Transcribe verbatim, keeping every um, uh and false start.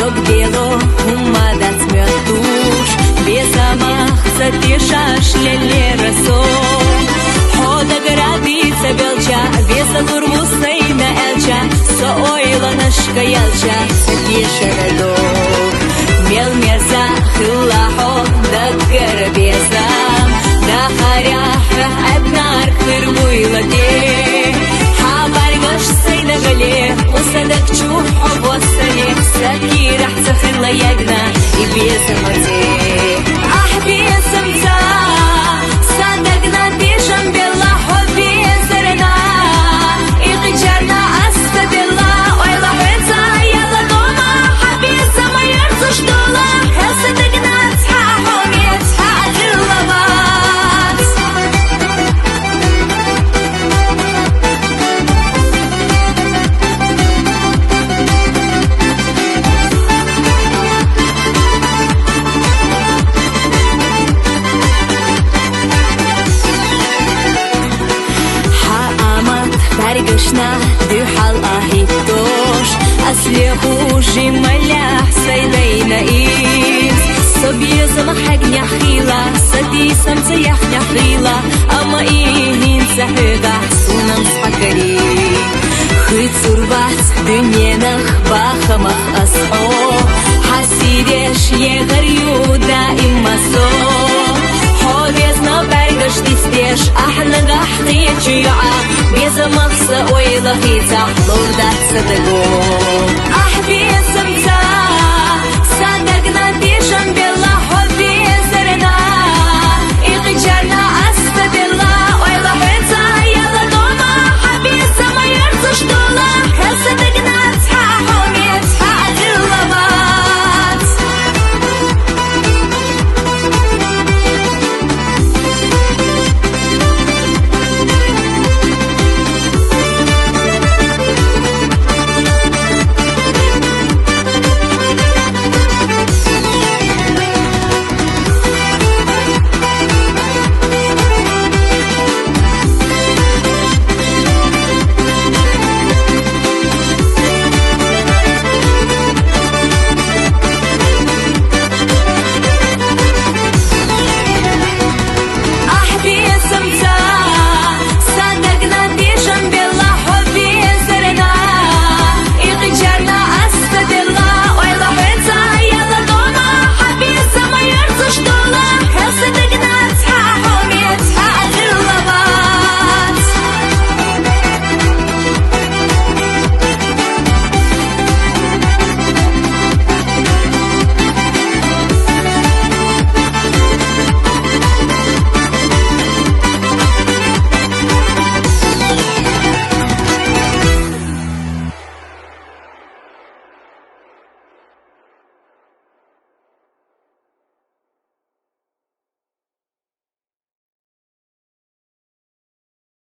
Ог дело, хӀума дац моттуш, безамах ца тешаш лелера со. Хьо дагара дица белча, беза лур ву сайна аьлча, со ойланашка яьлча, ца тешара дог. Мел мерза хилла хьо даггара безам, дахарехь хьох Ӏебнарг хир вуйла де. Хьан бӀаргаш сайна гале, кху са даг чу хьо воссале, са кийрахь ца хилла ягна и безам зе. Ахь безамца, сан дагна дешам белла хьо безарна. Икъичарна ас ца делла, ойла хьоьца яла дома, хьан безам ярцуш дола, хьо са дагна цхьа хьо меца хилла вац. Хьан амат бӀаргашна дуьхьал а хӀиттош, ас леху жималлехь сай дайна из. Со безам хьегнехь хила, са дийсам ца яхнехь хила, амма и хӀинца хьоьгахь сунам схьакари. Хуьцур вац дуьненах бахамах ас хьо, хьан сий деш егар ю даимма со. Хьо везна бӀаргаш дицдеш, ахь нагахь кхечу йоӀа, безамах сан ойла хийцахь, лур дац сан даго. Ахь безамца,